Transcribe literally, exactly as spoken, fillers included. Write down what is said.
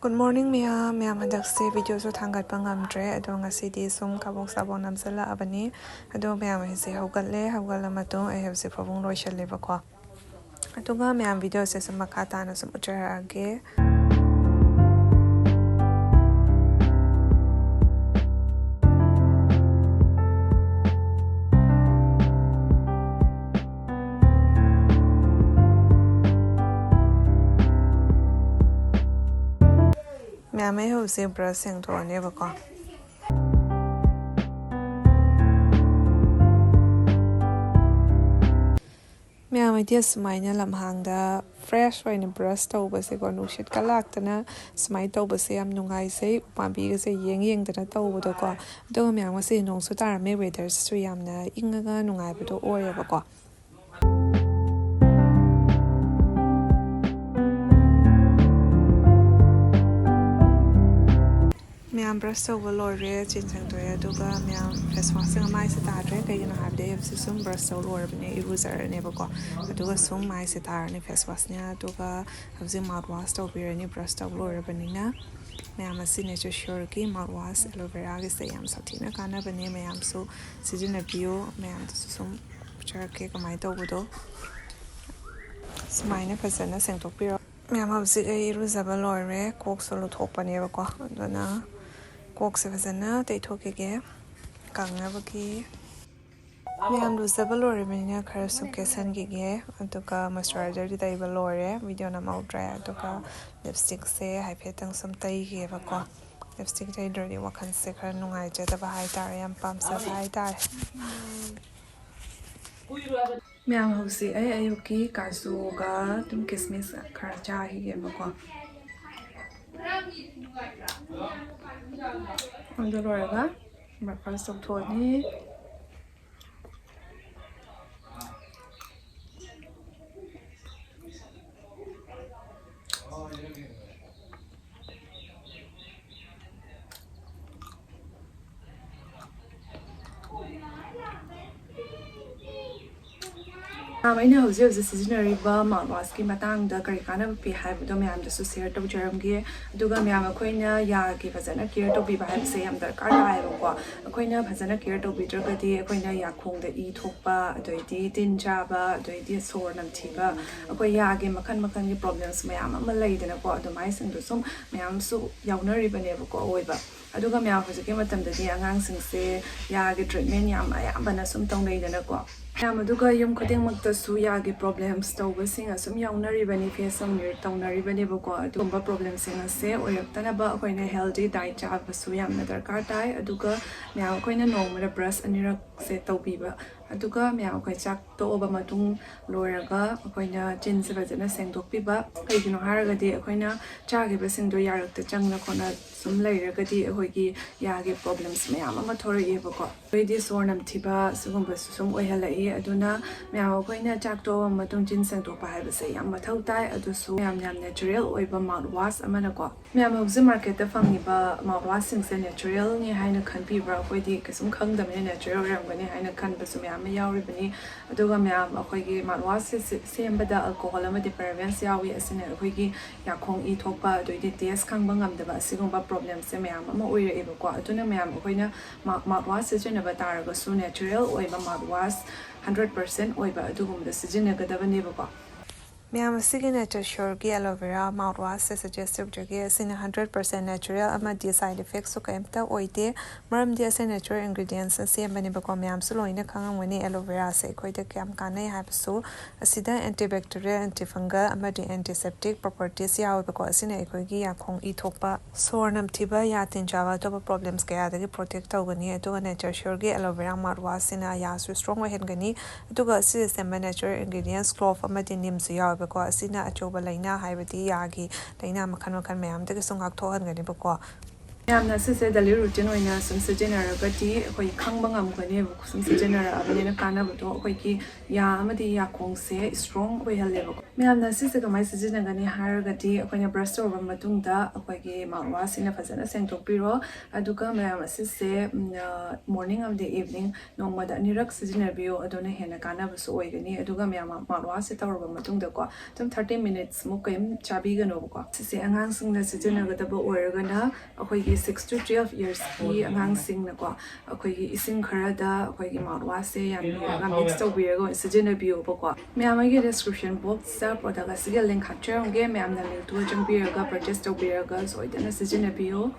Good morning ꯃꯌꯥꯝ꯫ ꯃꯌꯥꯝ, ꯍꯟꯗꯛꯁꯦ videoꯁꯨ ꯊꯥꯡꯒꯠꯄ ꯉꯝꯗ꯭ꯔꯦ, ꯑꯗꯣ ꯉꯁꯤꯗꯤ ꯁꯨꯝ ꯀꯕꯣꯛ ꯁꯥꯕꯣꯛ ꯅꯝꯁꯤꯜꯂꯛꯑꯕꯅꯤ꯫ ꯑꯗꯣ ꯃꯌꯥꯝ, ꯑꯩꯁꯦ ꯍꯧꯒꯠꯂꯦ꯫ ꯍꯧꯒꯠꯂ ꯃꯇꯨꯡ ꯑꯩ ꯍꯧꯖꯤꯛ ꯐꯃꯨꯡ ꯂꯣꯏꯁꯜꯂꯦꯕꯀꯣ꯫ ꯑꯗꯨꯒ ꯃꯌꯥꯝ, videoꯁꯦ ꯁꯨꯝ ꯃꯈꯥ ꯇꯥꯅ ꯁꯨꯝ ꯎꯠꯆꯔꯛꯑꯒꯦ꯫ ꯃꯌꯥꯝ, ꯑꯩ ꯍꯧꯖꯤꯛ brush ꯁꯦꯡꯗꯣꯛꯑꯅꯦꯕꯀꯣ꯫ ꯃꯌꯥꯝ, ꯑꯩꯗꯤ ꯑꯁꯨꯃꯥꯏꯅ ꯂꯝꯍꯥꯡꯗ fresh ꯑꯣꯏꯅ brush ꯇꯧꯕꯁꯦꯀꯣ, ꯅꯨꯡꯁꯤꯠꯀ ꯂꯥꯛꯇꯅ ꯁꯨꯃꯥꯏꯅ ꯇꯧꯕꯁꯦ ꯌꯥꯝ ꯅꯨꯡꯉꯥꯏꯖꯩ, ꯎꯄꯥꯝꯕꯤꯒꯁꯦ ꯌꯦꯡ ꯌꯦꯡꯗꯅ ꯇꯧꯕꯗꯣꯀꯣ꯫ ꯑꯗꯨꯒ ꯃꯌꯥꯝ, ꯉꯁꯤ ꯅꯣꯡꯁꯨ ꯇꯥꯔꯝꯃꯦ, weatherꯁꯤꯁꯨ ꯌꯥꯝꯅ ꯏꯪꯉꯒ ꯅꯨꯡꯉꯥꯏꯕꯗꯣ ꯑꯣꯏꯌꯦꯕꯀꯣ꯫ ꯃꯌꯥꯝ, brush ꯇꯧꯕ ꯂꯣꯏꯔꯦ, ꯆꯤꯟ ꯁꯦꯡꯗꯣꯛꯑꯦ, ꯑꯗꯨꯒ ꯃꯌꯥꯝ, face washꯁꯤꯅ ꯃꯥꯏꯁꯦ ꯇꯥꯗ꯭ꯔꯦ꯫ ꯀꯩꯒꯤꯅꯣ ꯍꯥꯏꯕꯗꯤ ꯑꯩ ꯍꯧꯖꯤꯛ ꯁꯨꯝ brush ꯇꯧ ꯂꯣꯏꯔꯕꯅꯦ, ꯏꯔꯨꯖꯔꯅꯦꯕꯀꯣ꯫ ꯑꯗꯨꯒ ꯁꯨꯝ ꯃꯥꯏꯁꯦ ꯇꯥꯔꯅꯤ face washꯅ, ꯑꯗꯨꯒ ꯍꯧꯖꯤꯛ mouth wash ꯇꯧꯕꯤꯔꯅꯤ brush ꯇꯧ ꯂꯣꯏꯔꯕꯅꯤꯅ꯫ ꯃꯌꯥꯝ, ꯑꯁꯤ Nature Sureꯒꯤ mouth wash, aloe veraꯒꯤꯁꯦ ꯌꯥꯝ ꯁꯥꯊꯤꯅ ꯀꯥꯟꯅꯕꯅꯦ, ꯃꯌꯥꯝꯁꯨ ꯁꯤꯖꯤꯟꯅꯕꯤꯌꯨ꯫ ꯃꯌꯥꯝꯗꯁꯨ ꯁꯨꯝ ꯎꯠꯆꯔꯛꯀꯦ ꯀꯃꯥꯏꯅ ꯇꯧꯕꯗꯣ꯫ ꯁꯨꯃꯥꯏꯅ ꯐꯖꯅ ꯁꯦꯡꯗꯣꯛꯄꯤꯔꯣ꯫ ꯃꯌꯥꯝ, ꯍꯧꯖꯤꯛ ꯑꯩ ꯏꯔꯨꯖꯕ ꯂꯣꯏꯔꯦ, ꯀꯣꯛꯁꯨ ꯂꯨꯊꯣꯛꯄꯅꯦꯕꯀꯣ꯫ ꯑꯗꯨꯅ ꯀꯣꯛꯁꯦ ꯐꯖꯅ ꯇꯩꯊꯣꯛꯈꯤꯒꯦ ꯀꯪꯅꯕꯒꯤ꯫ ꯃꯌꯥꯝ, ꯂꯨꯖꯕ ꯂꯣꯏꯔꯕꯅꯤꯅ ꯈꯔꯁꯨ ꯀꯦꯁꯟꯈꯤꯒꯦ, ꯑꯗꯨꯒ moisturizer ꯗꯤ ꯇꯩꯕ ꯂꯣꯏꯔꯦ, video ꯅꯝꯍꯧꯗ꯭ꯔꯦ꯫ ꯑꯗꯨꯒ lipstickꯁꯦ ꯍꯥꯏꯐꯦꯠꯇꯪ ꯁꯨꯝ ꯇꯩꯒꯦꯕꯀꯣ꯫ Lipstick ꯇꯩꯗ꯭ꯔꯗꯤ ꯋꯥꯈꯜꯁꯦ ꯈꯔ ꯅꯨꯡꯉꯥꯏꯖꯗꯕ ꯍꯥꯏꯇꯥꯔꯦ, ꯌꯥꯝ ꯄꯥꯝꯖꯕ ꯍꯥꯏꯇꯥꯔꯦ꯫ ꯃꯌꯥꯝ, ꯍꯧꯖꯤꯛ ꯑꯩ ꯑꯌꯨꯛꯀꯤ ꯀꯥꯖꯨꯒ ꯑꯗꯨꯝ ꯀꯤꯁꯃꯤꯁ ꯈꯔ ꯆꯥꯈꯤꯒꯦꯕꯀꯣ꯫ ꯑꯗꯨ ꯂꯣꯏꯔꯒ breakfast ꯇꯧꯊꯣꯛꯑꯅꯤ꯫ ꯃꯌꯥꯝ, ꯑꯩꯅ ꯍꯧꯖꯤꯛ ꯍꯧꯖꯤꯛ ꯁꯤꯖꯤꯟꯅꯔꯤꯕ ꯃꯥꯎꯠ ꯋꯥꯁꯀꯤ ꯃꯇꯥꯡꯗ ꯀꯔꯤ ꯀꯥꯟꯅꯕ ꯄꯤ ꯍꯥꯏꯕꯗꯣ ꯃꯌꯥꯝꯗꯁꯨ ꯁꯤꯌꯔ ꯇꯧꯖꯔꯝꯒꯦ꯫ ꯑꯗꯨꯒ ꯃꯌꯥꯝ, ꯑꯩꯈꯣꯏꯅ ꯌꯥꯒꯤ ꯐꯖꯅ ꯀꯤꯌꯔ ꯇꯧꯕꯤꯕ ꯍꯥꯏꯕꯁꯦ ꯌꯥꯝ ꯗꯔꯀꯥꯔ ꯇꯥꯏꯌꯦꯕꯀꯣ꯫ ꯑꯩꯈꯣꯏꯅ ꯐꯖꯅ ꯀꯤꯌꯔ ꯇꯧꯕꯤꯗ꯭ꯔꯒꯗꯤ ꯑꯩꯈꯣꯏꯅ ꯌꯥꯈꯣꯡꯗ ꯏ ꯊꯣꯛꯄ, ꯑꯗꯩꯗꯤ ꯇꯤꯟ ꯆꯥꯕ, ꯑꯗꯩꯗꯤ ꯁꯣꯔ ꯅꯝꯊꯤꯕ, ꯑꯩꯈꯣꯏ ꯌꯥꯒꯤ ꯃꯈꯜ ꯃꯈꯜꯒꯤ ꯄ꯭ꯔꯣꯕ꯭ꯂꯦꯝꯁ ꯃꯌꯥꯝ ꯑꯃ ꯂꯩꯗꯅꯀꯣ꯫ ꯑꯗꯨꯃꯥꯏꯁꯤꯡꯗꯣ ꯁꯨꯝ ꯃꯌꯥꯝꯁꯨ ꯌꯥꯎꯅꯔꯤꯕꯅꯦꯕꯀꯣ ꯑꯣꯏꯕ꯫ ꯑꯗꯨꯒ ꯃꯌꯥꯝ, ꯍꯧꯖꯤꯛꯀꯤ ꯃꯇꯝꯗꯗꯤ ꯑꯉꯥꯡꯁꯤꯡꯁꯦ ꯌꯥꯒꯤ ꯇ꯭ꯔꯤꯠꯃꯦꯟ ꯌꯥꯝ ꯑꯌꯥꯝꯕꯅ ꯁꯨꯝ ꯇꯧꯅꯩꯗꯅꯀꯣ꯫ ꯃꯌꯥꯝ, ꯑꯗꯨꯒ ꯌꯨꯝ ꯈꯨꯗꯤꯡꯃꯛꯇꯁꯨ ꯌꯥꯒꯤ ꯄ꯭ꯔꯣꯕ꯭ꯂꯦꯝꯁ ꯇꯧꯕꯁꯤꯡ ꯑꯁꯨꯝ ꯌꯥꯎꯅꯔꯤꯕꯅꯤ, ꯐꯦꯁ ꯇꯧꯅꯔꯤꯕꯅꯦꯕꯀꯣ꯫ ꯑꯗꯨꯒꯨꯝꯕ ꯄ꯭ꯔꯣꯕ꯭ꯂꯦꯝꯁꯤꯡ ꯑꯁꯦ ꯑꯣꯏꯔꯛꯇꯅꯕ ꯑꯩꯈꯣꯏꯅ ꯍꯦꯜꯗꯤ ꯗꯥꯏꯠ ꯆꯥꯕꯁꯨ ꯌꯥꯝꯅ ꯗꯔꯀꯥꯔ ꯇꯥꯏ꯫ ꯑꯗꯨꯒ ꯃꯌꯥꯝ, ꯑꯩꯈꯣꯏꯅ ꯅꯣꯡꯃꯗ ꯕ꯭ꯔꯁ ꯑꯅꯤꯔꯛꯁꯦ ꯇꯧꯕꯤꯕ꯫ ꯑꯗꯨꯒ ꯃꯌꯥꯝ, ꯑꯩꯈꯣꯏ ꯆꯥꯛ ꯇꯣꯛꯑꯕ ꯃꯇꯨꯡ ꯂꯣꯏꯔꯒ ꯑꯩꯈꯣꯏꯅ ꯆꯤꯟꯁꯦ ꯐꯖꯅ ꯁꯦꯡꯗꯣꯛꯄꯤꯕ꯫ ꯀꯩꯒꯤꯅꯣ ꯍꯥꯏꯔꯒꯗꯤ ꯑꯩꯈꯣꯏꯅ ꯆꯥꯈꯤꯕꯁꯤꯡꯗꯣ ꯌꯥꯔꯛꯇ ꯆꯪꯅ ꯈꯣꯠꯅ ꯁꯨꯝ ꯂꯩꯔꯒꯗꯤ ꯑꯩꯈꯣꯏꯒꯤ ꯌꯥꯒꯤ ꯄ꯭ꯔꯣꯕ꯭ꯂꯦꯝꯁ ꯃꯌꯥꯝ ꯑꯃ ꯊꯣꯔꯛꯑꯦꯕꯀꯣ꯫ ꯑꯩꯈꯣꯏꯗꯤ ꯁꯣꯔ ꯅꯝꯊꯤꯕ ꯁꯤꯒꯨꯝꯕꯁꯨ ꯁꯨꯝ ꯑꯣꯏꯍꯜꯂꯛꯏ꯫ ꯑꯗꯨꯅ ꯃꯌꯥꯝ, ꯑꯩꯈꯣꯏꯅ ꯆꯥꯛ ꯇꯣꯛꯑꯕ ꯃꯇꯨꯡ ꯆꯤꯟ ꯁꯦꯡꯗꯣꯛꯄ ꯍꯥꯏꯕꯁꯦ ꯌꯥꯝ ꯃꯊꯧ ꯇꯥꯏ꯫ ꯑꯗꯨꯁꯨ ꯌꯥꯝ, ꯌꯥꯝ ꯅꯦꯆꯔꯦꯜ ꯑꯣꯏꯕ ꯃꯥꯎꯠ ꯋꯥꯁ ꯑꯃꯅꯀꯣ꯫ ꯃꯌꯥꯝ, ꯍꯧꯖꯤꯛ ꯃꯥꯔꯀꯦꯠꯇ ꯐꯪꯉꯤꯕ ꯃꯥꯎꯠ ꯋꯥꯁꯁꯤꯡꯁꯦ ꯅꯦꯆꯔꯦꯜꯅꯤ ꯍꯥꯏꯅ ꯈꯟꯕꯤꯕ꯭ꯔꯥ? ꯑꯩꯈꯣꯏꯗꯤ ꯀꯩꯁꯨꯝ ꯈꯪꯗꯕꯅꯤꯅ ꯅꯦꯆꯔꯦꯜ ꯑꯣꯏꯔꯝꯒꯅꯤ ꯍꯥꯏꯅ ꯈꯟꯕꯁꯨ ꯃꯌꯥꯝ ꯑꯃ ꯌꯥꯎꯔꯤꯕꯅꯤ꯫ ꯑꯗꯨꯒ ꯃꯌꯥꯝ, ꯑꯩꯈꯣꯏꯒꯤ ꯃꯥꯎꯠ ꯋꯥꯁꯁꯦ ꯁꯦ-, ꯁꯦꯝꯕꯗ ꯑꯜꯀꯣꯍꯣꯜ ꯑꯃꯗꯤ ꯄꯦꯔꯥꯕꯦꯟꯁ ꯌꯥꯎꯏ꯫ ꯑꯁꯤꯅ ꯑꯩꯈꯣꯏꯒꯤ ꯌꯥꯈꯣꯡ ꯏ ꯊꯣꯛꯄ, ꯑꯗꯩꯗꯤ ꯇꯦꯁ ꯈꯪꯕ ꯉꯝꯗꯕ, ꯑꯁꯤꯒꯨꯝꯕ ꯄ꯭ꯔꯣꯕ꯭ꯂꯦꯝꯁꯦ ꯃꯌꯥꯝ ꯑꯃ ꯑꯣꯏꯔꯛꯑꯦꯕꯀꯣ꯫ ꯑꯗꯨꯅ ꯃꯌꯥꯝ, ꯑꯩꯈꯣꯏꯅ ꯃꯥꯎꯠ ꯋꯥꯁ ꯁꯤꯖꯤꯟꯅꯕ ꯇꯥꯔꯒꯁꯨ ꯅꯦꯆꯔꯦꯜ ꯑꯣꯏꯕ ꯃꯥꯎꯠ ꯋꯥꯁ, ꯍꯟꯗ꯭ꯔꯦꯠ ꯄꯥꯔꯁꯦꯟ ꯑꯣꯏꯕ ꯑꯗꯨꯒꯨꯝꯕꯗ ꯁꯤꯖꯤꯟꯅꯒꯗꯕꯅꯦꯕꯀꯣ꯫ ꯃꯌꯥꯝ, ꯑꯁꯤꯒꯤ ꯅꯦꯆꯔ ꯁ꯭ꯌꯣꯔꯒꯤ ꯑꯦꯂꯣ ꯚꯦꯔꯥ ꯃꯥꯎꯠ ꯋꯥꯁꯁꯦ ꯁꯖꯦꯁ ꯇꯧꯖꯒꯦ꯫ ꯑꯁꯤꯅ ꯍꯟꯗ꯭ꯔꯦꯠ ꯄꯥꯔꯁꯦꯟ ꯅꯦꯆꯔꯦꯜ ꯑꯃꯗꯤ ꯁꯥꯏꯠ ꯏꯐꯦꯛꯁꯨ ꯀꯔꯤꯝꯇ ꯑꯣꯏꯗꯦ꯫ ꯃꯔꯝꯗꯤ ꯑꯁꯤ ꯅꯦꯆꯔꯦꯜ ꯏꯟꯒ꯭ꯔꯤꯗꯤꯌꯦꯟꯁꯅ ꯁꯦꯝꯕꯅꯦꯕꯀꯣ꯫ ꯃꯌꯥꯝꯁꯨ ꯂꯣꯏꯅ ꯈꯪꯉꯝꯒꯅꯤ ꯑꯦꯂꯣ ꯚꯦꯔꯥꯁꯦ ꯑꯩꯈꯣꯏꯗ ꯀꯌꯥꯝ ꯀꯥꯟꯅꯩ ꯍꯥꯏꯕꯁꯨ꯫ ꯑꯁꯤꯗ ꯑꯦꯟꯇꯤꯕꯦꯛꯇꯤꯔꯤꯌꯦꯜ, ꯑꯦꯟꯇꯤꯐꯪꯒꯜ ꯑꯃꯗꯤ ꯑꯦꯟꯇꯤꯁꯦꯞꯇꯤꯛ ꯄ꯭ꯔꯣꯄꯔꯇꯤꯁ ꯌꯥꯎꯋꯦꯕꯀꯣ꯫ ꯑꯁꯤꯅ ꯑꯩꯈꯣꯏꯒꯤ ꯌꯥꯈꯣꯡ ꯏ ꯊꯣꯛꯄ, ꯁꯣꯔ ꯅꯝꯊꯤꯕ, ꯌꯥ ꯇꯤꯟ ꯆꯥꯕ, ꯑꯇꯣꯞꯄ ꯄ꯭ꯔꯣꯕ꯭ꯂꯦꯝꯁ ꯀꯌꯥꯗꯒꯤ ꯄ꯭ꯔꯣꯇꯦꯛ ꯇꯧꯒꯅꯤ꯫ ꯑꯗꯨꯒ ꯅꯦꯆꯔ ꯁ꯭ꯌꯣꯔꯒꯤ ꯑꯦꯂꯣ ꯚꯦꯔꯥ ꯃꯥꯎꯠ ꯋꯥꯁꯁꯤꯅ ꯌꯥꯁꯨ ꯁ꯭ꯇꯔꯣꯡ ꯑꯣꯏꯍꯟꯒꯅꯤ꯫ ꯑꯗꯨꯒ ꯑꯁꯤꯗ ꯁꯦꯝꯕ ꯅꯦꯆꯔꯦꯜ ꯏꯟꯒ꯭ꯔꯤꯗꯤꯌꯦꯟꯁ ꯀ꯭ꯂꯣꯞ ꯑꯃꯗꯤ ꯅꯤꯝꯁꯨ ꯌꯥꯎꯋꯦꯕꯀꯣ꯫ ꯑꯁꯤꯅ ꯑꯆꯧꯕ ꯂꯥꯏꯅꯥ, ꯍꯥꯏꯕꯗꯤ ꯌꯥꯒꯤ ꯂꯥꯏꯅꯥ ꯃꯈꯜ ꯃꯈꯜ ꯃꯌꯥꯝꯗꯒꯤꯁꯨ ꯉꯥꯛꯊꯣꯛꯍꯟꯒꯅꯤꯕꯀꯣ꯫ ꯃꯌꯥꯝꯅ ꯁꯤꯁꯦ daily routine ꯑꯣꯏꯅ ꯁꯨꯝ ꯁꯤꯖꯤꯟꯅꯔꯒꯗꯤ ꯑꯩꯈꯣꯏ ꯈꯪꯕ ꯉꯝꯒꯅꯦꯕꯀꯣ꯫ ꯁꯨꯝ ꯁꯤꯖꯤꯟꯅꯔꯛꯑꯕꯅꯤꯅ ꯀꯥꯟꯅꯕꯗꯣ ꯑꯩꯈꯣꯏꯒꯤ ꯌꯥ ꯑꯃꯗꯤ ꯌꯥꯈꯣꯡꯁꯦ strong ꯑꯣꯏꯍꯜꯂꯦꯕꯀꯣ꯫ ꯃꯌꯥꯝꯅ ꯁꯤꯁꯦ ꯀꯃꯥꯏꯅ ꯁꯤꯖꯤꯟꯅꯒꯅꯤ ꯍꯥꯏꯔꯒꯗꯤ, ꯑꯩꯈꯣꯏꯅ brush ꯇꯧꯔꯕ ꯃꯇꯨꯡꯗ ꯑꯩꯈꯣꯏꯒꯤ mouthwash ꯁꯤꯅ ꯐꯖꯅ ꯁꯦꯡꯗꯣꯛꯄꯤꯔꯣ꯫ ꯑꯗꯨꯒ ꯃꯌꯥꯝ ꯑꯁꯤꯁꯦ, ꯎꯝ, ꯑ, morning ꯑꯃꯗꯤ evening ꯅꯣꯡꯃꯗ ꯑꯅꯤꯔꯛ ꯁꯤꯖꯤꯟꯅꯕꯤꯌꯣ, ꯑꯗꯨꯅ ꯍꯦꯟꯅ ꯀꯥꯟꯅꯕꯁꯨ ꯑꯣꯏꯒꯅꯤ꯫ ꯑꯗꯨꯒ ꯃꯌꯥꯝ mouthwash ꯁꯦ ꯇꯧꯔꯕ ꯃꯇꯨꯡꯗꯀꯣ, ꯑꯗꯨꯝ thirty minutes ꯃꯨꯛ ꯀꯔꯤꯝ ꯆꯥꯕꯤꯒꯅꯣꯕꯀꯣ꯫ ꯁꯤꯁꯦ ꯑꯉꯥꯡꯁꯤꯡꯅ ꯁꯤꯖꯤꯟꯅꯒꯗꯕ ꯑꯣꯏꯔꯒꯅ ꯑꯩꯈꯣꯏꯒꯤ six to twelve years ꯀꯤ ꯑꯉꯥꯡꯁꯤꯡꯅꯀꯣ, ꯑꯩꯈꯣꯏꯒꯤ ꯏꯁꯤꯡ ꯈꯔꯗ ꯑꯩꯈꯣꯏꯒꯤ mouthwash ꯁꯦ ꯌꯥꯟꯕꯤꯔꯒ, mix ꯇꯧꯕꯤꯔꯒ ꯁꯤꯖꯤꯟꯅꯕꯤꯌꯣꯕꯀꯣ꯫ ꯃꯌꯥꯝ ꯑꯩꯒꯤ description box ꯇ product ꯑꯁꯤꯒꯤ link ꯍꯥꯞꯆꯔꯝꯒꯦ, ꯃꯌꯥꯝꯅ link ꯇꯨ ꯆꯪꯕꯤꯔꯒ purchase ꯇꯧꯕꯤꯔꯒ ꯁꯣꯏꯗꯅ ꯁꯤꯖꯤꯟꯅꯕꯤꯌꯨ꯫